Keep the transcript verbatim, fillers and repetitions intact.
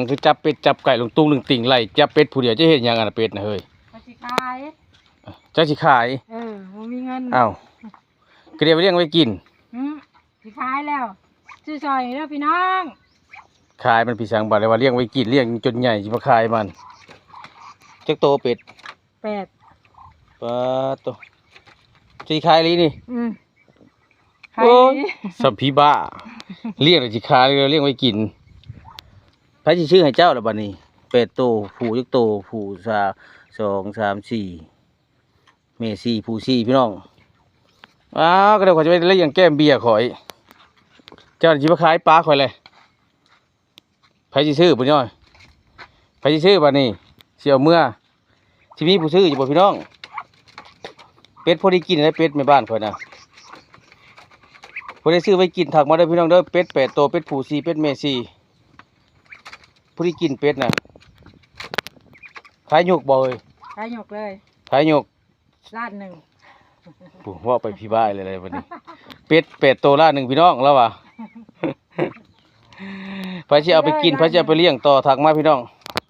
มันคือจับเป็ดจับไก่ลงตุ้งหนึ่งติ่งไล่จับเป็ดผู้เดียวจะเฮ็ดหยังอันนะเป็ดนะเฮ้ย เขาสิขาย เจ้าสิขาย เออบ่มีเงิน อ้าวก็เดี๋ยวไปเลี้ยงไว้กิน อืมสิขายแล้วซื้อซอยเด้อพี่น้อง ขายมันพี่สังบัดเลยว่าเลี้ยงไว้กินเลี้ยงจนใหญ่สิมาขายมันจักโตเป็ด แปด ปาดโตสิขายอีหลีนี่ อืมขาย โอ้ย ดี สัมผีบ้าเลี้ยงแล้วสิขายเลยเลี้ยงไว้กินไผสิซื้อให้เจ้าล่ะบัดนี้แปดโตผู้จักโตผู้สาสองสามสี่แม่สี่ผู้สี่พี่น้องอ้าวก็เดี๋ยวเขาจะไปเลี้ยงแก้มเบียร์ข่อย เจ้าสิมาขายปลาข่อยเลยไผสิซื้อบ่น้อยไผสิซื้อบัดนี้สิเอาเมือสิมีผู้ซื้ออยู่บ่พี่น้อง เป็ดพอดีกินนะเป็ดแม่บ้านข่อยนะพอได้ซื้อไว้กินถักมาเด้อพี่น้องเด้อเป็ดแปดโตเป็ดผู้สี่เป็ดแม่สี่พอดีกินเป็ดนะขายหยกบ่เอ้ย ขายหยกเลย ขายหยก ล้านหนึ่ง ผู้ว่าไปพี่บ้ายเลยเลยวันนี้ เป็ดแปดโตล้านหนึ่งพี่น้องแล้ววะไผสิเอาไปกินไผสิเอาไปเลี้ยงต่อถักมาพี่น้อง